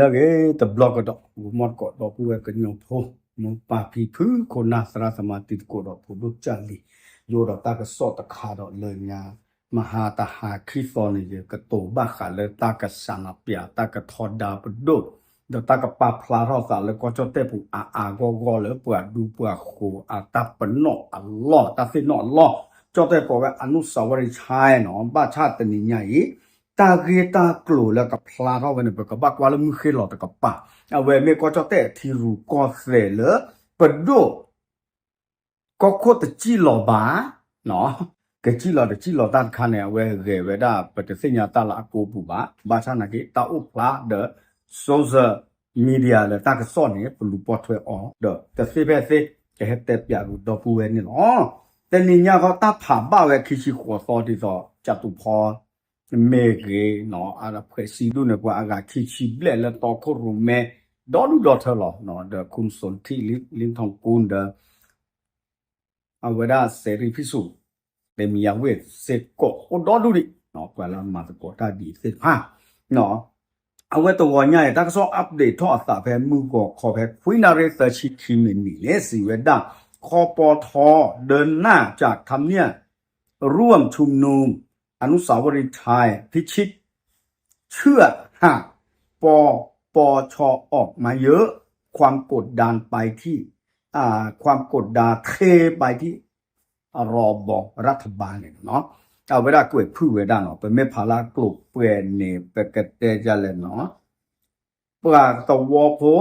လၢအဂ့ၤတဘျီကဒီး ဂီၤမီၢ်သကိးဒီပုၢ်ဝဲၢ်ကညီဖိ မိၢ်ပၢ်ဖံဖု ခိၣ်နၢ်သရၣ်သမါတံၤသကိးဒီးဖိဒိၣ်ကၢ်လံၤ ယအိၣ်ဒီးတၢ်ကစီၣ်တခါဒီးလၢညါ မဟါတဟါခံသီန့ၣ် ယကတိၤဘၣ်ဃးလၢတၢ်ကစးနပြး တၢ်ကထီဒါပဒိၣ် ဒီးတၢ်ကပာ်ဖျါထီၣ်သးလၢကီၢ်ကၠီၣ်တဲၣ်ပူၤအါအါဂီၢ်ဂီၢ်လၢပှၤဒူပှၤဃိၤအတၢ်ပနီၣ်အလီၢ် တၢ်သ့ၣ်နီၣ်အလီၢ် ကၠီၣ်တဲၣ်ကိးဝဲ အနုစၢ်ဝရံၤဆဲနီၤ ဘၣ်ဆၣ်တနံၤညါအံၤ တၢ်ဂ့ၢ်တၢ်ကျိၤလၢကဖျါထီၣ်ဝဲန့ၣ် ပကဘၣ်ကွၢ်လၢမုၢ်ဃ့ၢ်လီၤတကပၤ အဝဲမ့ၢ်ကီၢ်ကၠီၣ်တဲၣ်ထံရူၢ်ကီၢ်သဲးလၢ ပဒိၣ် ကီၢ်ခိၣ်တစံၣ်လီၤဘၣ် ကစံၣ်လီၤတစံၣ်လီၤတၢ်တခါန့ၣ် အဝဲဂဲၤဝဲဒၣ် ပတသ့ၣ်ညါတၢ်လၢအကိပူၤဘၣ် ဘၣ်ဆၣ်နာ်က့ တၢ်အိၣ်ဖျါဒီး social media လၢတၢ်ကစီၣ်န့ၣ် ပလူၤပိာ်ထွဲအီၤ ဒီးတသ့ဖဲသ့ ကဟဲတဲပၠးကဒီပုၢ်ဝဲၢ်န့ၣ်လီၤ. တနံၤညါဃီတၢ်ဖးဘၣ်ဝဲခံဆံဃိးသီဒ်သိး ကၠၣ်တူာ်ဖီ မ့ၢ်ဂ့ၤ အဖှဲးစံဒူၣ်န့ၣ် ပှၤအဂၤခံဆံဘျဲၣ်လၢတီခိၣ်ရိၣ်မဲ ဒီဒူၣ်ဒီထၢလီၤ ဒီး คุณสนธิ ลิ้มทองกุล ဒီး အဝဲဒၣ် เสรีพิสุทธิ์ เตมียเวท စ့ၢ်ကီးအိၣ်ဒီဒူၣ်ဒံး ပှၤလၢအမၤသကိးတၢ်ဒ်အံၤသ့ၣ်တဖၣ် အဝဲတဂီၤညါအံၤ တၢ်ကစီၣ် update ထီၣ်အသးဖဲမုၢ်ဂီၤခီဖဲခွံနၣ်ရံၣ်သၢဆံခံမံးနံးန့ၣ် စံးဝဲဒၣ် คปท. เดินหน้าจากทำเนียบ ร่วมชุมนุมอนุสาวรีย์ชัยพิชิต เชื่อหาก ปปช ออกมาเยอะ ความกดดันไปที่ ความกดดันเทไปที่ รบ รัฐบาล န့ၣ်လီၤ. အဝဲဒၣ်ကွဲးဖုၣ်ဝဲဒၣ်နီၤ ပမ့ၢ်ဖးလၢအကျိၤပှဲၤန့ၣ် ပကတဲဒ်လဲၣ်နီၤ ပှၤသဝီဖိ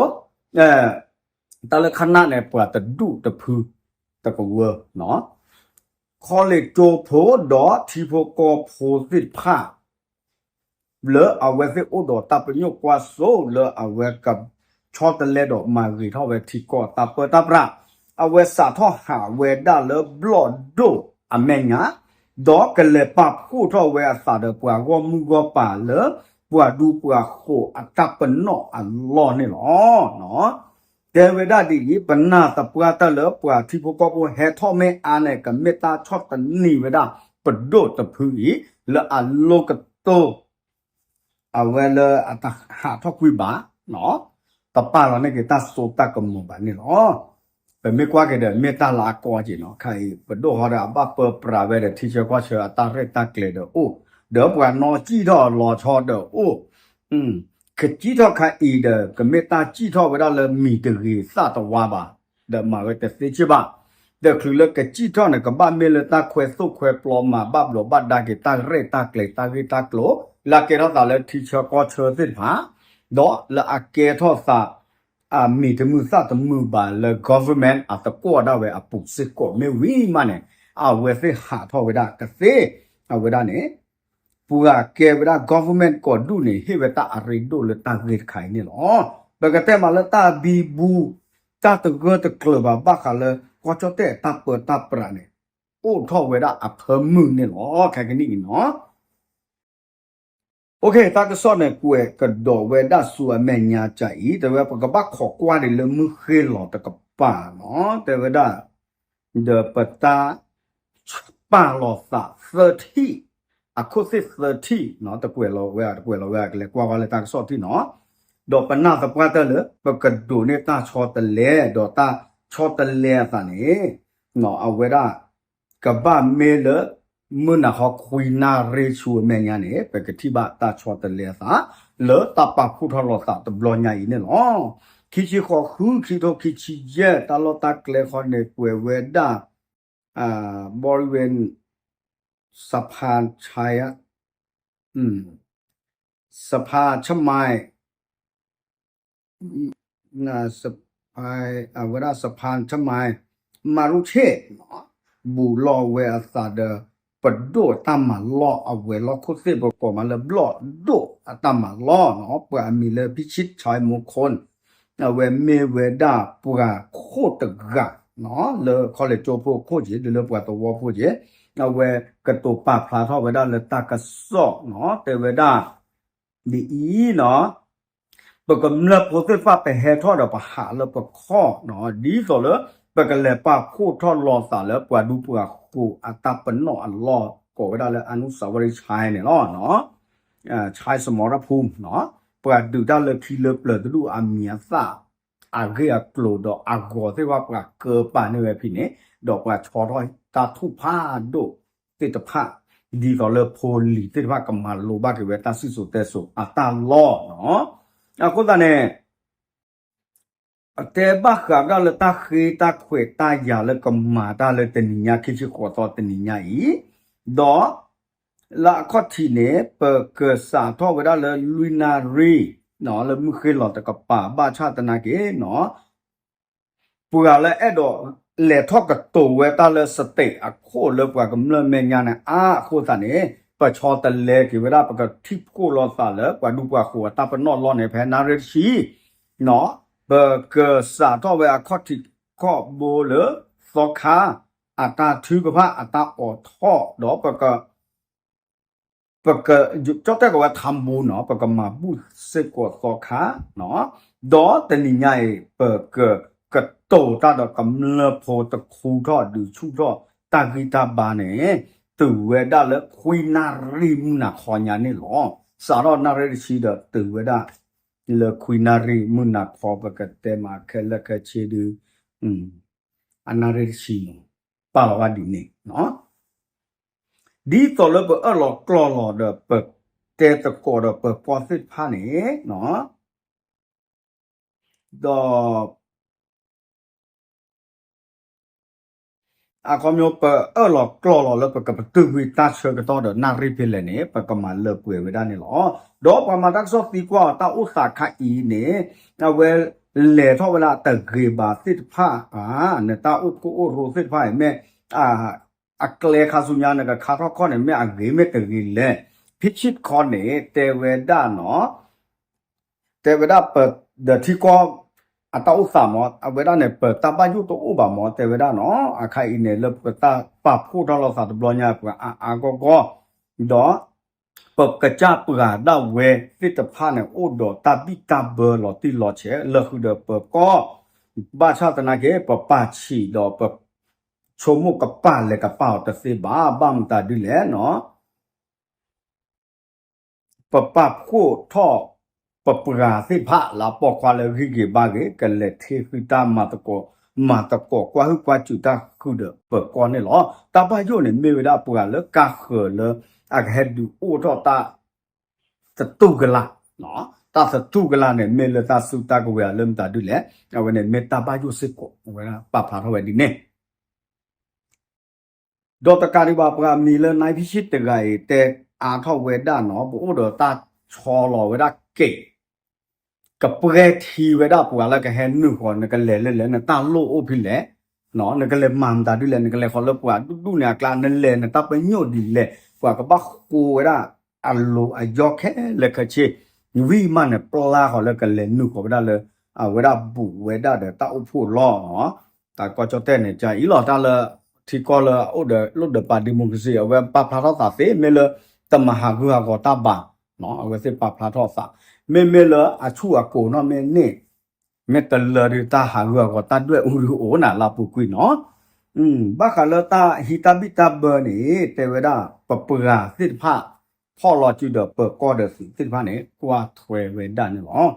တၢ်လၢခါနၣ်န့ၣ် ပှၤတဒူၣ်တဖု တကဝၢ ခီလ့ၣ်ကၠိဖိဒီးထံဖိကီၢ်ဖိသ့ၣ်တဖၣ် လၢအဝဲသ့ၣ်အိၣ်ဒီးတၢ်ပညိၣ်ကွၢ်စိလၢအဝဲကဆီတလဲဒီးမၤဂ့ၤထီၣ်ဝဲထံကီၢ်တၢ်ပၢတၢ်ပြး အဝဲစးထီၣ်ဟးဝဲဒၣ်လၢဘျီၣ်ဒိၣ်အမဲာ်ညါ ဒီးကလဲၤပာ်ဖှိၣ်ထီၣ်ဝဲအသးဒီးပှၤဂီၢ်မုၢ်ဂီၢ်ပၤလၢ ပှၤဒူပှၤဃိၤအတၢ်ပနီၣ်အလီၢ်န့ၣ်လီၤ. တဲဝဲဒၣ်ဒ်အံၤ ပနၢ်သပှၢ်တၢ်လၢပှၤထံဖိကီၢ်ဖိဟဲထီၣ်မ့ၢ်အါန့ၣ် ကမ့ၢ်တၢ်ဆီၣ်သနံးဝဲဒၣ်ပဒိၣ်တဖုအံၤ လၢအလိကတိၢ် အဝဲလၢအတဟးထီၣ်ကွံာ်ဘၣ် တပာ်လီၤန့ၢ်က့ၤတၢ်စိတၢ်ကမီၤဘၣ်န့ၣ်လီၤ. ပမ့ၢ်ကွၢ်က့ၤဒီး မ့ၢ်တၢ်လၢအကီက့ၤနီၤ ခါအံၤ ပဒိၣ်ဟီဒီးအဘၣ်ပၢပြးဝဲဒီးထံဆၢကီၢ်ဆၢအတၢ်ရဲၣ်တၢ်ကျဲၤဒီးအိၣ်, ဒီးပှၤနီၣ်စံၣ်ထီၣ်လီၤဆီဒီးအိၣ်, ကစံၣ်ထီၣ်ခါအံၤဒီး ကမ့ၢ်တၢ်စံၣ်ထီၣ်ဝဲဒၣ်လၢမံၤတဂ့ၤသၣ်တဝါဘၣ်, ဒီးမၤဝဲတသ့စ့ၢ်ဘၣ်. ဒီးချုးလၢကစံၣ်ထီၣ်န့ၣ် ကဘၣ်မ့ၢ်လၢတၢ်ခွဲသိၣ်ခွဲပျီမၤဘၣ်ဘျီးဘၣ်ဒါက့ၤတၢ်ရဲၣ်တၢ်ကျဲၤတၢ်ဂ့ၢ်တၢ်ကျိၤ, လၢအကဲထီၣ်သးလၢထံဆၢကီၢ်ဆၢသ့ၣ်တဖၣ်, ဒီးလၢအကဲထီၣ်သး အမံၤတမုာ်သၣ်တမုာ်ဘၣ်လၢ government အသကိးဒၣ်ဝဲအပူၤစ့ၢ်ကီးမ့ၢ်ဝံၤမးန့ၣ်, အဝဲသ့ၣ်ဟးထီၣ်ဝဲဒၣ်ကသ့, အဝဲဒၣ်န့ၣ် ပှၤကဲဝဲဒၣ် government ကီၢ်ဒူၣ်န့ၣ် ဟ့ၣ်ဝဲတၢ်အရ့ဒိၣ်လၢတၢ်ဂ့ၢ်တခါအံၤန့ၣ်လီၤ. ပကတဲမးလၢတၢ်ဘံဘူ တၢ်တဂၢၢ်တကျၢၤဘၣ် ဘၣ်ဃးလၢကီၢ်ကၠီၣ်တဲၣ်တၢ်ပၢတၢ်ပြးန့ၣ် အိၣ်ထီၣ်ဝဲဒၣ်အဖၢမုၢ်န့ၣ်လီၤ. ခဲကနံၣ်အံၤနီၤ OK တၢ်ကစီၣ်န့ၣ် ကွဲးကဒီးဝဲဒၣ်ဆူအမဲာ်ညါကၢ်အံၤ တဲဝဲပကဘၣ်ခိးကွၢ်ဒံးလၢမုၢ်ဃ့ၢ်လီၤတကပၤနီၤ တဲဝဲဒၣ် ဒီးပတၢ်ပာ်လီၤသးသၢထံၣ် အခိၣ်သ့ၣ်သၢထံၣ်နီၤ တကွဲးလီၤဝဲ တကွဲးလီၤဝဲ ကလဲၤကွၢ်ကွၢ်လၢတၢ်ကစီၣ်ထံၣ်နီၤ ဒီးပနၢ်သပှၢ်တၢၢ်လၢ ပကဒိးန့ၢ်တၢ်ဆီတလဲ ဒီးတၢ်ဆီတလဲအသးန့ၣ် အဝဲဒၣ် ကဘၣ်မ့ၢ်လၢ မုၢ်နၤခီခွံနၣ်ရံၣ်ဆူအမဲာ်ညါန့ၣ် ပကထံၣ်ဘၣ်တၢ်ဆီတလဲအသး လၢတၢ်ပာ်ဖှိၣ်ထီၣ်လိာ်သးတဘျီညါအံၤန့ၣ်လီၤ. ခံဆံဃိး ဃု ခံထိခံဆံယဲၢ် တၢ်လီၢ်တၢ်ကျဲဃီန့ၣ် ကွဲးဝဲဒၣ် บริเวณ สะพานชาย สะพานชะไม အဝဲဒၣ် สะพานชะไม มารุเชษ ဘူးလီၤဝဲအသးဒီး ပဒိၣ်တၢ်မၤလီၢ်အဝဲၤလီၢ်ခိၣ်သ့ၣ် ပကိးမးလၢဘျီၣ်ဒိၣ်အတၢ်မၤလီၢ်နီၤ ပှၤအမံၤလၢ พิชิต ชัยมงคล အဝဲမ့ၢ်ဝဲဒၣ်ပှၤခိၣ်တဂၤ လၢခီလ့ၣ်ကၠိဖိအခိၣ်က့ၤ ဒီးလၢပှၤသဝီဖိက့ၤ အဝဲကတိၤပာ်ဖျါထီၣ်ဝဲဒၣ်လၢတၢ်ကစီၣ်နီၤ တဲဝဲဒၣ် ဒ်အံၤနီၤ ပကမျၢၢ်ဖိသ့ၣ်တဖၣ် ပဟဲထီၣ်ဒီးပဟးလၢပခီၣ်နီၤ ဒ်သိးလၢ ပကလဲၤပာ်ဖှိၣ်ထီၣ်လိာ်သးလၢပှၤဒူပှၤဃိၤအတၢ်ပနီၣ်အလီၢ် ကိးဝဲဒၣ်လၢ อนุสาวรีย์ชัย န့ၣ်လီၤ. ชัยสมรภูมิ နီၤ ပှၤဒုးတၢ်လၢခံလၢပျၢၤတဒူၣ်အမံၤအသၣ် အဂ့ၢ်အကျိၤဒီးအဂီၤသ့ၣ်တဖၣ် ပှၤကၢပာ်န့ၢ်ဝဲဖဲန့ၣ် ဒီးပှၤဆီထီၣ်တၢ်ထုကဖၣ်ဒိၣ်သ့ၣ်တဖၣ် ဒ်သိးလၢဖိလံၤသ့ၣ်တဖၣ်ကမၤလိဘၣ်က့ၤဝဲတၢ်စံၣ်စိၤတဲစိၤအတၢ်လီၢ်နီၤ. အဃိသတးန့ၣ် အတဲဘၣ်ဃးဒၣ်လၢတၢ်ဃ့တၢ်ခွဲးတၢ်ယာ်လၢကမၤတၢ်လၢတနံၤညါခံဆံဃိးသီတနံၤညါအံၤ, ဒီးလၢအခီၣ်ထံးန့ၣ် ပကစးထီၣ်ဝဲဒၣ်လၢလွံၢ်နၣ်ရံၣ် လၢမုၢ်ဃ့လီၤတကပၤ ဘၣ်ဆၣ်သနာ်က့နီၤ ပှၤလၢအဲၣ်ဒိးလဲၤထီၣ်ကတိၤဝဲတၢ်လၢစတ့းအခိၣ်လၢပှၤကမျၢၢ်မဲာ်ညါန့ၣ် အါအဃိသတးန့ၣ် ပဆီတလဲက့ၤဝဲဒၣ် ပကထံၣ်ဖှိၣ်လိာ်သးလၢပှၤဒူပှၤဃိၤအတၢ်ပနီၣ်လီၢ်န့ၣ် ဖဲနၣ်ရံၣ်တဆံ ပကစးထီၣ်ဝဲအခီၣ်ထံးခီၣ်ဘိလၢသီခါ အတၢ်ထုကဖၣ်အတၢ်အိးထီၣ်ဒီး ပက ကၠီၣ်တဲၣ်ကီးဝဲထါဘူနီၤ ပကမၤဘူၣ်စ့ၢ်ကီးသီခါ, ဒီးတနံၤညါအံၤ ပကကတိၤတၢ်ဒီးကမျၢၢ်ဖိတခူထီၣ်ဒုးဆူၣ်ထီၣ်တၢ်ဂံၢ်တၢ်ဘါန့ၣ် တုၤဝဲဒၣ်လၢခွံနၣ်ရံၣ်မုၢ်နၤခီညါန့ၣ်လီၤ. စးထီၣ်နၣ်ရံၣ်တဆံဒီးတုၤဝဲဒၣ် လၢခွံနၣ်ရံၣ်မုၢ်နၤခီ ပကတဲမးခဲလၢာ်ခဲဆ့ဒုး အနၣ်ရံၣ်တဆံန့ၣ် ပာ်လီၤဝဲဒ်န့ၣ် ဒ်သိးလၢပအၢၣ်လီၤကျီၢ်လီၤဒီးပတဲသကိးဒီးပကွၢ်သ့ၣ်တဖၣ်န့ၣ် ဒီး အခီပညီ ပအၢၣ်လီၤကျီၢ်လီၤလၢပကပတုာ်ကွံာ်တၢ်ဆၢကတီၢ်ဒီးနၣ်ရံၣ်ဖဲလဲၣ်န့ၣ် ပကမၤလၢပှဲၤဝဲဒၣ်န့ၣ်လီၤ. ဒီးပှၤမၤတၢ်ကစီၣ်သံကွၢ်အီၤတၢ်အိၣ်သးခါအံၤန့ၣ် အဝဲလဲၤထီၣ်ဝဲဒၣ်တဂ့ၤဘၣ်သ့ၣ်တဖၣ်ဧါ, နတၢ်အိၣ်ဖှိၣ်အိၣ်ရိသ့ၣ်တဖၣ်အံၤမ့ၢ် အကျဲခါဆူညါနကခါထီၣ်ခီၣ်န့ၣ် မ့ၢ်အဂ့ၤမ့ၢ်တဂ့ၤလဲၣ်. ဖံဆံၣ်ခီန့ၣ် တဲဝဲဒၣ်နီၤ တဲဝဲဒၣ်ပ ဒီးထံကီၢ်အတၢ်အိၣ်သးမ့ၢ် အဝဲဒၣ်န့ၣ် ပတၢ်ဘၣ်ယိၣ်တအိၣ်ဘၣ်မ့ၢ် တဲဝဲဒၣ်နီၤ အခါအံၤန့ၣ် လၢပတၢ်ပာ်ဖှိၣ်ထီၣ်လိာ်သးတဘျီညါ ပှၤအါအါဂီၢ်ဂီၢ် ဒီး ပကစၢ်ပှၤဒၣ်ဝဲသ့ၣ်တဖၣ်န့ၣ် အိၣ်ဒီးတၢ်ဘံၣ်တၢ်ဘၢလီၤတံၢ်လီၤဆဲး လၢဃုာ်ဒီးပၢၤကီၢ် ဘၣ်ဆၣ်သနာ်က့ ပပာ်ဆံးဒီးပ ဆိကမိၣ်ကပာ်လဲၤကပာ်အီၤတသ့ဘၣ် ဘၣ်မတၤဒ်လဲၣ်နီၤ ပပာ်ဖှိၣ်ထီၣ် ပပှၤသ့ၣ်တဖၣ်လၢအပိာ်ခွါလၢဂံၢ်ဂ့ၤဘါဂ့ၤ ကလဲၤထ့ဃုတၢ်မၤသကိး မၤသကိးကွၢ်ဟုၣ်ကွၢ်စူၤတၢ်ဃုာ်ဒီးပၢၤကီၢ်န့ၣ်လီၤ. တၢ်ဘၣ်ယိၣ်န့ၣ်မ့ၢ်ဝဲဒၣ်ပှၤလၢကါဃၢၤလၢ အကဟဲဒုးအိၣ်ထီၣ်တၢ်သတူၢ်ကလာ် တၢ်သတူၢ်ကလာ်န့ၣ် မ့ၢ်လၢတၢ်စုတၢ်ကဝဲၤလၢမတၤဒ်လဲၣ် အဝဲန့ၣ်မ့ၢ်တၢ်ဘၣ်ယိၣ်စ့ၢ်ကီး အဝဲဒၣ်ပာ်ဖျါထီၣ်ဝဲဒ်န့ၣ် ဒီးတကးဒံးဘၣ် ပှၤအမံၤလၢ နါဖံဆံၣ်တဂၤအံၤ တဲအါထီၣ်ဝဲဒၣ်နီၤ ပအိၣ်ဒီးတၢ်ဆီလီၤဝဲဒၣ်က့ၤ ကပှဲၤထံဝဲဒၣ်ပှၤလၢကဟဲနုာ်ဃီၤ နကလဲၤလၢလဲၣ် နတၢ်လိၣ်အိၣ်ဖဲလဲၣ် နကလဲၤမၤမတၤဒ်လဲၣ် နကလဲၤဃီၤလၢပှၤဒူၣ်ဒူၣ်န့ၣ်အကျါ နလဲၤနတၢ်ပညိၣ်ဒ်လဲၣ် ပှၤကဘၣ်ဃိဝဲဒၣ် အလိၤအယီၢ်ခဲလၢာ်ခဲဆ့ ဝံၤမးန့ၣ် ပျၢ်ဃီၤလၢကလဲၤနုာ်ဃီၤဝဲဒၣ်လၢ အဝဲဒၣ်ဘူးဝဲဒၣ်ဒီးတၢ်အိၣ်ဖှိၣ်လီၢ်နီၤ တၢ်ကီၢ်ကၠီၣ်တဲၣ်န့ၣ် ကအံၤလီၤတၢ်လၢ ထံကီၢ်လၢအအိၣ်ဒီးလိၣ်ဒီးပာ် democracy အဝဲပာ်ဖျါထီၣ်သးသ့ မ့ၢ်လၢတမၤဟးဂူာ်ဟးဂီၤတၢ်ဘၣ် အဝဲသ့ၣ်ပာ်ဖျါထီၣ်သး မ့မ့ၢ်လၢအဆူၣ်အကိၤနီၣ်မ့ၢ်န့ၣ် မ့ၢ်တလၢဒုးတၢ်ဟးဂူာ်ဟးဂီၤတၢ်ဒွဲၣ်အူဒုးအိၣ်နၤလၢပူၤကွံာ်နီၤ ဘၣ်ဃးလၢတၢ်ဟံးတၢ်ဘံၣ်တၢ်ဘၢန့ၣ် တဲဝဲဒၣ် ပပှၤသ့ၣ်တဖၣ် ဖီၣ်လီၤစုဒီးပၢၤကီၢ်ဒီးသုးသ့ၣ်တဖၣ်န့ၣ် ကွၢ်ထွဲဝဲဒၣ်န့ၣ်လီၤ. ပဲာ်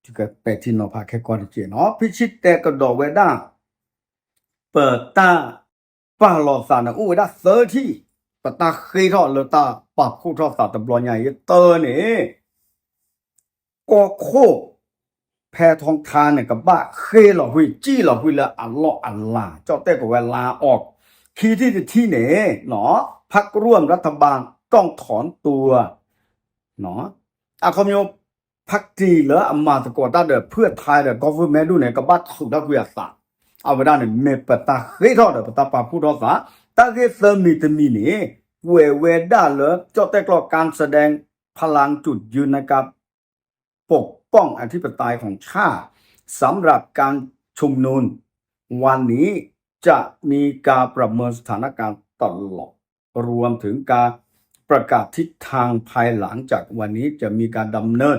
ထံနီၤဖးခဲကီၢ်တက့ၢ်နီၤ ဖံဆံၣ်တဲကဒီးဝဲဒၣ် ပတၢ်ပာ်လီၤသးန့ၣ် အိၣ်ဝဲဒၣ်သၢထံၣ် ပတၢ်ဃ့ထီၣ်လၢတၢ်ပာ်ဖှိၣ်ထီၣ်သးတဘျီညါအံၤ တၢန့ၣ် ကီၢ်ခိၣ် ဖဲထီထါန့ၣ် ကဘၣ်ဃ့လီၤကွံာ် စံၣ်လီၤကွံာ်လၢအလီၢ်အလၤ ကၠီၣ်တဲၣ်ကဝဲလါအီၤ ခံထံၣ်တထံၣ်န့ၣ် ဖၣ်ကရူၢ်အမရထဘၣ် တီၣ်ထီၣ်တူ အခီပညီ ဖၣ်တံၢ်လၢအမၤသကိးတၢ်ဒီး ဖုၣ်ထါဒီး government ဒူၣ်န့ၣ် ကဘၣ်ထုးထီၣ်ကွံာ်အသး အဝဲဒၣ်န့ၣ် မ့ၢ်ပတၢ်ဃ့ထီၣ်ဒီးပတၢ်ပာ်ဖှိၣ်ထီၣ်သး တၢ်ဂ့ၢ်သၢမံၤတမံၤန့ၣ် ကွဲးဝဲဒၣ်လၢ ကၠီၣ်တဲၣ်ကျီၢ် การแสดงพลังจุดยืนในการปกป้องอธิปไตยของชาติ สำหรับการชุมนุมวันนี้จะมีการประเมินสถานการณ์ตลอด รวมถึงการประกาศทิศทางภายหลังจากวันนี้จะมีการดำเนิน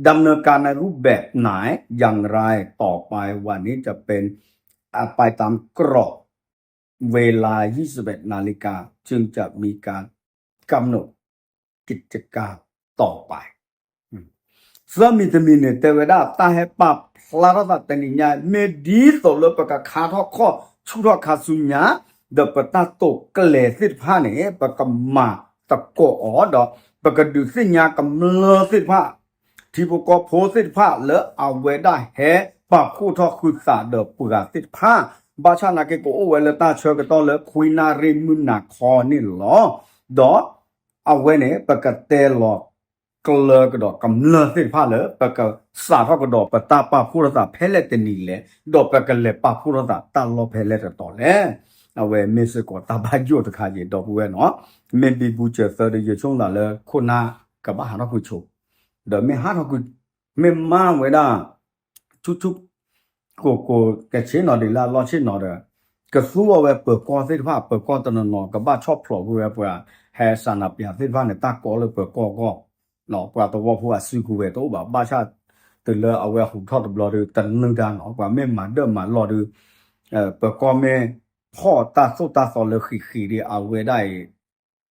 ดำเนินการในรูปแบบไหนอย่างไรต่อไป วันนี้จะเป็นไปตามกรอบเวลา ยี่สิบเอ็ดนาฬิกา จึงจะมีการกำหนดกิจการต่อไป သၢမံၤတမံၤန့ၣ် တဲဝဲဒၣ်တၢ်ဟဲပာ်ဖျါထီၣ်သးတနံၤညါ မ့ၢ်ဒ်သိးလၢပကခါထီၣ်ခီၣ်ဆူၣ်ထီၣ်ခါဆူညါ, ဒီးပတၢ်တိာ်ကျဲၤသ့ၣ်တဖၣ်န့ၣ် ပကမၤသကိးအီၤ ဒီးပကဒုးသ့ၣ်ညါကမျၢၢ်သ့ၣ်တဖၣ် ထံဖိကီၢ်ဖိသ့ၣ်တဖၣ်လၢအဝဲဒၣ်ဟဲပာ်ဖှိၣ်ထီၣ်ဃုာ်သးဒီးပှၤသ့ၣ်တဖၣ်, ဘၣ်ဆၣ်နာ်က့ ကအိၣ်ဝဲလၢတၢ်ဆၢကတီၢ်လၢခွံနၣ်ရံၣ်မုၢ်နၤခီန့ၣ်လီၤ. ဒီးအဝဲန့ၣ် ပကတဲလီၤကျၢၤကဒီးကမျၢၢ်သ့ၣ်တဖၣ်လၢ ပကစးထီၣ်ကဒီးပတၢ်ပာ်ဖှိၣ်ထီၣ်သးဖဲလဲၣ်တနံၤလဲၣ်, ဒီးပကလဲၤပာ်ဖှိၣ်ထီၣ်သးတၢ်လီၢ်ဖဲလဲၣ်တတီၤလဲၣ်. အဝဲမ့ၢ်စ့ၢ်ကီးတၢ်ဘၣ်ယိၣ်တခါယံၤ ဒီပုၢ်ဝဲၢ်နီၤ, မ့ၢ်ဘံဘူစၢၤသၢဒီး ယဆိကမိၣ်လၢခိၣ်နၢ်ကဘၣ်ဟးထီၣ်ကွံာ်ဆိ, ဒီးမ့ၢ်ဟးထီၣ်ကွံာ် မ့ၢ်မၤဝဲဒၣ် ဆူၣ်ဆူၣ်ကိၢ်ကိၢ် ကဆ့ၣ်နီၤဒံးလၢအလီၢ်ဆ့ၣ်နီၤဒီး ကသူအီၤဝဲပၢၤကီၢ်သ့ၣ်တဖၣ်, ပၢၤကီၢ်တနီၤနီၤ ကဘၣ်ဆီၣ်ဖျိးကွံာ်ဝဲပှၤဟဲစးနးပၠးသ့ၣ်တဖၣ်န့ၣ် တၢ်ကီလၢပၢၤကီၢ်အဂီၢ်, ပှၤသဝီဖိအစုကဝဲၤတအိၣ်ဘၣ်, ဘၣ်ဆၣ်တုၤလၢအဝဲဟူးထီၣ်တဘျီဒီး တနုၤဒါနီၤ, ပှၤမ့ၢ်မၤဒၢၣ်မၤလီၢ်ဒီး ပၢၤကီၢ်မ့ၢ်ဖီၣ်တၢ်သိၣ်တၢ်သီလၢဃံးဃံးဒီး အဝဲဒၣ်အံၤ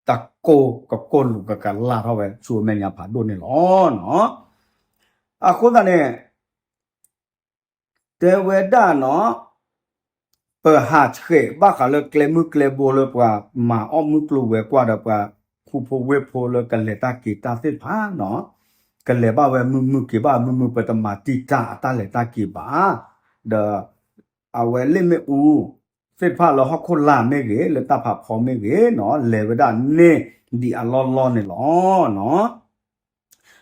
တၢ်ကိၢ်ကကိၢ်လူၤကကလၢ်ထီၣ်ဝဲ ဆူအမဲာ်ညါဖးဒိၣ်န့ၣ်လီၤ. အဃိသတးန့ၣ် တဲဝဲဒၣ်နီၤ, ပဟးဆှဲးဘၣ်ဃးလၢကျဲမုၢ်ကျဲဘိလၢပှၤမၤအီၣ်မုၢ်ကျိၤဝဲၤကွာ်ဒီးပှၤခူဖိဝ့ၢ်ဖိလၢကလဲၤတၢ်က့ၤတၢ်သ့ၣ်တဖၣ်နီၤ, ကလဲၤဘၣ်ဝဲမုာ်မုာ်က့ၤဘၣ်မုာ်မုာ် ပတမၤတံာ်တာ်အတၢ်လဲၤတၢ်က့ၤဘၣ်, ဒီး အဝဲလ့ၣ်မ့ၣ်အူသ့ၣ်တဖၣ်လၢဟီၣ်ခိၣ်လာ်မ့ၢ်ဂ့ၤ လၢတၢ်ဖးဖီမ့ၢ်ဂ့ၤနီၤ လဲၤဝဲဒၣ်န့ၢ်ဒံးအလီၢ်လီၢ်န့ၣ်လီၤ.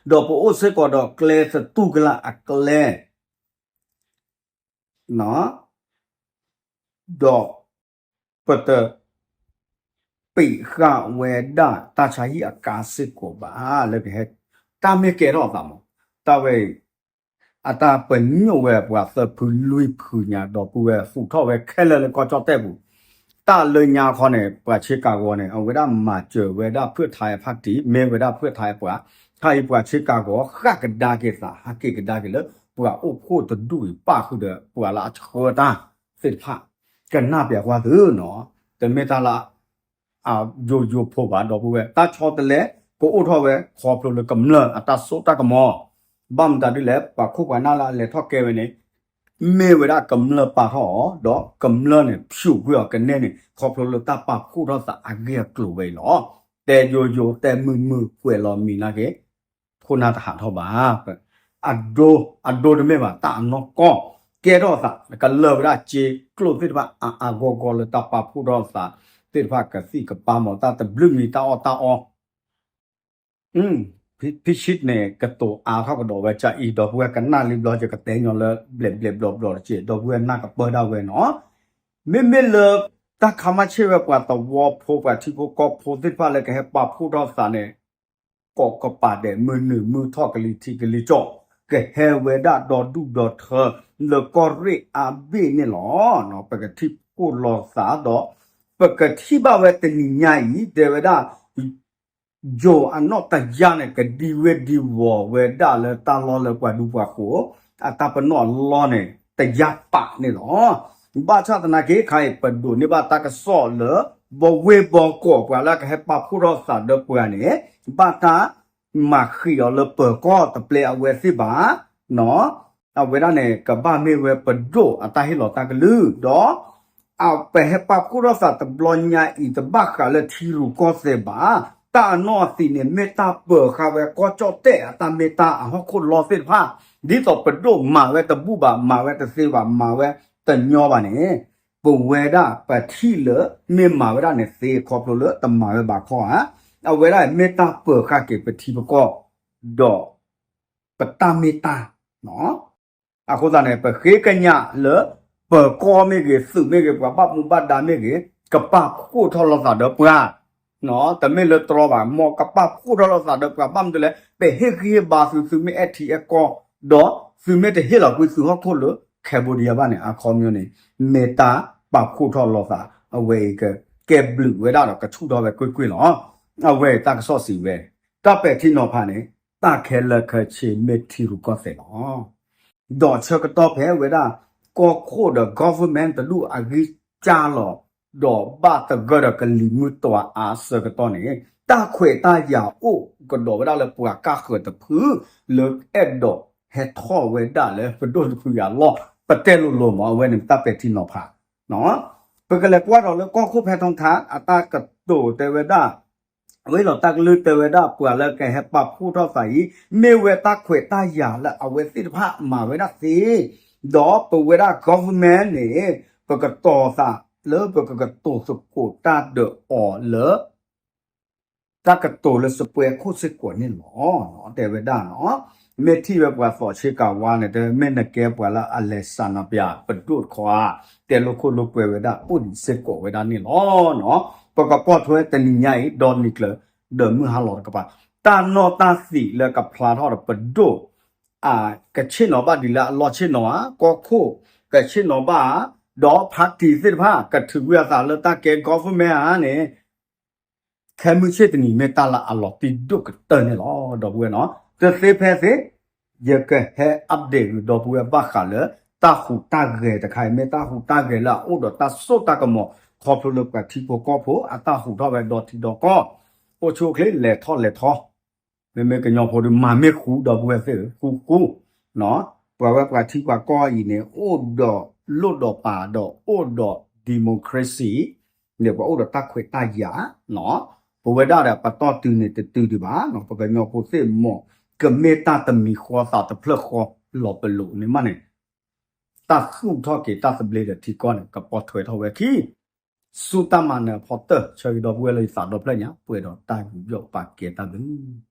ဒီးပအိၣ်စ့ၢ်ကီးဒီးကျဲသတူၢ်ကလာ်အကျဲ ဒီးပတပံးဃာ်ဝဲဒၣ်တၢ်ဆါဟံၣ်အကါစ့ၢ်ကီးဘၣ် လၢကဟဲ တၢ်မ့ၢ်ကဲထီၣ်အသးမး တၢ်ဝဲအံၤ အတၢ်ပညိၣ်ဝဲပှၤသၢဖုလွံၢ်ဖုညါ ဒီပုၢ်ဝဲၢ်ဟူးထီၣ်ဝဲခဲလၢာ်လၢကီၢ်ကၠီၣ်တဲၣ်ပူၤ, တၢ်လၢညါခီန့ၣ် ပှၤဆ့ကၤဂီၤန့ၣ် အဝဲဒၣ်မၤစၢၤဝဲဒၣ်ဖုၣ်ထါအဖါတံၢ် မ့ၢ်ဝဲဒၣ်ဖုၣ်ထါအပှၤ, ခါအံၤပှၤဆ့ကၤဂီၤ ဃၣ်ကဒါက့ၤသး ဟးက့ၤကဒါက့ၤလၢ ပှၤအိၣ်ဖှိၣ်တဒူၣ်အံၤ ပာ်ဃုာ်ဒီးပှၤလၢအဆှၢတၢ်သ့ၣ်တဖၣ်, ကနၣ်ပၠးကွၢ်သုနီၤ, တမ့ၢ်တၢ်လၢ အယိယိဖိဘၣ် ဒီပုၢ်ဝဲၢ် တၢ်ဆီတလဲကအိၣ်ထီၣ်ဝဲ ခီဖျိလၢကမျၢၢ်အတၢ်စိတၢ်ကမီၤ, ဘၣ်မတၤဒ်လဲၣ် ပှၤခိၣ်ပှၤနၢ်လၢအလဲၤထီၣ်ကဲဝဲန့ၣ် မ့ၢ်ဝဲဒၣ်ကမျၢၢ်ပာ်ထီၣ်အီၤ ဒီးကမျၢၢ်န့ၣ် ဖျိးကွံာ်အီၤကနဲန့ၣ် ခီဖျိလၢတၢ်ပာ်ဖှိၣ်ထီၣ်သးအဂ့ၢ်အကျိၤဝဲအံၤလီၤ. တဲယိယိတဲမုာ်မုာ်ကွဲးလီၤမံၤနာ်က့ ခိၣ်နၢ်တဟးထီၣ်ဘၣ် အဒိ အဒိတမ့ၢ်ဘၣ် တၢ်အနီၢ်ကီၢ် ကဲထီၣ်သး ကလၢာ်ဝဲဒၣ်စ့ကျိၣ်သ့ၣ်တဖၣ် အါအါဂီၢ်ဂီၢ်လၢတၢ်ပာ်ဖှိၣ်ထီၣ်သးသ့ၣ်တဖၣ် ကသံၣ်ကပၤမီၤ တၢ်တဘျုးမံၤ တၢ်အီၣ်တၢ်အီ ဖံဆံးန့ၣ် ကတိၤအါထီၣ်ကဒီးဝဲကအံၤ ဒီပုၢ်ဝဲၢ်ကနၣ်လံဘျီ ယကတဲညီလၢဘျဲးဘျဲးဘျီဘျီတက့ၢ် ဒီပုၢ်ဝဲၢ်နၢ်ကပၢၢ်ဒၣ်ဝဲနီၤ မ့မ့ၢ်လၢ တၢ်ခါမါဆ့ၣ်ဝဲပှၤသဝီဖိ ပှၤထံဖိကီၢ်ဖိသ့ၣ်တဖၣ်လၢကဟဲပာ်ဖှိၣ်ထီၣ်သးန့ၣ် ကိးကပၤဒဲး မုၢ်နုာ်မုၢ်ထီၣ် ကလံၤထံးကလံၤကၠီၣ် ကဟဲဝဲဒၣ်ဒီဒူၣ်ဒီထၢ လၢကီၢ်ရ့ၣ်အါဘ့ၣ်န့ၣ်လီၤ. ပကထံၣ်ဖှိၣ်လိာ်သးဒီး ပကထံၣ်ဘၣ်ဝဲတနံၤညါအံၤ တဲဝဲဒၣ် ယိၤအနီၣ်တယါန့ၣ် ကဒံဝ့ဒံဝီၤဝဲဒၣ်လၢတၢ်လီၢ်လၢပှၤဒူပှၤဃိၤ အတၢ်ပနီၣ်အလီၢ်န့ၣ် တယါပာ်န့ၣ်လီၤ. ဘၣ်ဆၣ်သနာ်က့ ခါအံၤပဒိးန့ၢ်ဘၣ်တၢ်ကစီၣ်လၢ ဘီဝ့ၢ်ဘီကီၢ် ပှၤလၢကဟဲပာ်ဖှိၣ်ထီၣ်သးဒီးပှၤန့ၣ် ဘၣ်တၢ်မၤဃံးအီၤလၢပၢၤကီၢ် တပျဲအဝဲသ့ၣ်ဘၣ် အဝဲဒၣ်န့ၣ် ကဘၣ်မ့ၢ်ဝဲပဒိၣ်အတၢ်ဟ့ၣ်လီၤတၢ်ကလုၢ် ဒီး အပဟဲပာ်ဖှိၣ်ထီၣ်သးတဘျီညါအံၤ တဘၣ်ဃးလၢထံရူၢ်ကီၢ်သဲးဘၣ်. တၢ်အနီၢ်အသံးန့ၣ် မ့ၢ်တၢ်ပၢၤဃာ်ဝဲကီၢ်ကၠီၣ်တဲၣ်အတၢ်မ့ၢ်တၢ်အဟီၣ်ခိၣ်လီၢ်သ့ၣ်တဖၣ် ဒ်သိးပဒိၣ်မၤဝဲတဘူၣ်ဘၣ် မၤဝဲတသ့ဘၣ် မၤဝဲတညီဘၣ်န့ၣ် ပဝဲဒၣ်ပထံၣ်လၢ မ့ၢ်မၤဝဲဒၣ်န့ၣ်သ့ ခီဖျိလၢတမၤဝဲဘၣ်ခီဧါ. အဝဲဒၣ်မ့ၢ်တၢ်ပၢၤဃာ်က့ၤပထံပကီၢ် ဒီး ပတၢ်မ့ၢ်တၢ် အဃိသတးန့ၣ် ပဃ့ကညးလၢ ပၢၤကီၢ်မ့ၢ်ဂ့ၤ သုးမ့ၢ်ဂ့ၤ ပှၤဘၣ်မူဘၣ်ဒါမ့ၢ်ဂ့ၤ ကပာ်ဖှိၣ်ထီၣ်လိာ်သးဒီးပှၤ တမ့ၢ်လၢတြီဘၣ် မ်ကပာ်ဖှိၣ်ထီၣ်လိာ်သးဒီးပှၤ ဘၣ်မနုၤလဲၣ် ပဟ့ၣ်ဂံၢ်ဟ့ၣ်ဘါသု သုမ့ၢ်အဲၣ်ထံအဲၣ်ကီၢ် ဒီးသုမ့ၢ်တဟ့ၣ်လီၤကွံာ်သုဟီၣ်ခိၣ်လၢ Cambodia ဘၣ်န့ၣ် အခီပညီန့ၣ် မ့ၢ်တၢ်ပာ်ဖှိၣ်ထီၣ်လိာ်သး အဝဲအံၤက ကဲဘျုးဝဲဒၣ်ဒီးကဆူၣ်ထီၣ်ဝဲကွ့ၢ်ကွ့ၢ်လီၤ. အဝဲအံၤတၢ်ကစီၣ်စံးဝဲ တၢ်ပဲာ်ထံနီၤဖးန့ၣ် တၢ်ခဲလၢာ်ခဲဆ့မ့ၢ်ထံရူၢ်ကီၢ်သဲးလီၤ. ဒီးဆၢကတီၢ်ဖဲဝဲဒၣ် ကီၢ်ခိၣ်ဒီး government တဒူၣ်အဂံၢ်စၢ်လီၤ ဒီးဘၣ်သဂၢၢ်ဒီးကလံၤမုၢ်တွၤအါအဆၢကတီၢ်န့ၣ် တၢ်ခွဲးတၢ်ယာ်အိၣ်ကဒီးဝဲဒၣ်လၢပှၤကၢ်ဃၢၤတဖု လၢအဲၣ်ဒိးဟဲထီၣ်ဝဲဒၣ်လၢပဒိၣ်တဖုအလီၢ် ပတဲလိၤလိၤမး အဝဲန့ၣ်တၢ်ပဲာ်ထံနီၤဖး ပကလဲၤကွၢ်ဒီးလၢကီၢ်ခိၣ်ဖဲထီထါ အတၢ်ကတိၤတဲဝဲဒၣ် ဝဲလီၤတၢ်ကလုၢ်တဲဝဲဒၣ် ပှၤလၢကဟဲပာ်ဖှိၣ်ထီၣ်သးအံၤ မ့ၢ်ဝဲတၢ်ခွဲးတၢ်ယာ်လၢအဝဲသ့ၣ်တဖၣ်မၤဝဲဒၣ်သ့, ဒီးပဝဲဒၣ် government န့ၣ် ပကတီၤသးလၢပကကတိၤသကိးတၢ်ဒီးအီၤလၢ တၢ်ကတိၤလၢစပွဲခိၣ်စ့ၢ်ကီးန့ၣ်လီၤ တဲဝဲဒၣ်နီၤ. မ့ၢ်ထံၣ်ဝဲပှၤသီးဆ့ကၤဝါန့ၣ် တဲမ့ၢ်နကဲပှၤလၢအလဲၤစးနပျးပဒိၣ်တခီဧါ, တဲလိာ်ခိၣ်လိာ်ကွဲဝဲဒၣ် အိၣ်ဒံးစ့ၢ်ကီးဝဲဒၣ်န့ၣ်လီၤနီၤ. ပကပိာ်ထွဲတနံၤညါအံၤ ဒီနံၤကျၢၤ ဒီးမုၢ်ဟါလီၤတကပၤ တၢ်နီၢ်တၢ်သံးလၢကဖျါထီၣ်ဒီးပဒိၣ် ကဆ့ၣ်နီၤဘၣ်ဒ်လၢအလီၢ်ဆ့ၣ်နီၤဧါ, ကီၢ်ခိၣ်ကဆ့ၣ်နီၤဘၣ်ဧါ, ဒီး party သ့ၣ်တဖၣ် ကထုးကွံာ်အသးလၢတၢ်ကဲ government ဧါန့ၣ် ခဲမုၢ်ဆ့ၣ်တနံၤ မ့ၢ်တၢ်လၢအလီၤတံၢ်ဒိၣ်ကတၢၢ်န့ၣ်လီၤ ဒီပုၢ်ဝဲၢ်နီၤ. တသ့ဖဲသ့ ယကဟဲ update ဂ့ၤ ဒီပုၢ်ဝဲၢ် ဘၣ်ဃးလၢ တၢ်ဟူးတၢ်ဂဲၤတခါအံၤ မ့ၢ်တၢ်ဟူးတၢ်ဂဲၤလၢအအိၣ်ဒီးတၢ်စိတၢ်ကမီၤ ခီဖျိလၢပှၤထံဖိကီၢ်ဖိ အတၢ်ဟူးထီၣ်ဝဲဒီထံဒီကီၢ် အိၣ်ဆူၣ်အိၣ်ချ့ လဲၤထီၣ်လဲၤထီ မ့မ့ၢ်ကညီဖိဒီး မၤမ့ၢ်ဃူ ဒီပုၢ်ဝဲၢ်သ့ၣ်ဧၢ ဃူဃူ ပှၤဝဲပှၤထံပှၤကီၢ်အံၤန့ၣ် အိၣ်ဒီးလိၣ်ဒီးပာ်ဒီးအိၣ်ဒီး democracy န့ၣ် ပှၤအိၣ်ဒီးတၢ်ခွဲးတၢ်ယာ် ပဝဲဒၣ်ဒီးပတီၢ်တုၤန့ၣ်တတုၤဒံးဘၣ် ပကညီဖိသ့ၣ်မီၢ် ကမ့ၢ်တၢ်တမံၤဃီသးတဖျၢၣ်ဃီလီၤပလိာ်န့ၣ်မးန့ၣ် တၢ်သူၣ်ထီၣ်က့ၤတၢ်သဘျ့ဒီးထံကီၢ်န့ၣ် ကပိာ်ထွဲထီၣ်ဝဲခံ ဆူတၢ်မၤနၢၤအဖီတၢၢ် ဆၢဂ့ၤဒီပုၢ်ဝဲၢ်လၢယသးဒီဖျၢၣ်ညါ ပှဲၤဒီးတၢ်ယူးယီၣ်ပာ်ကဲတၢ်ဘျုး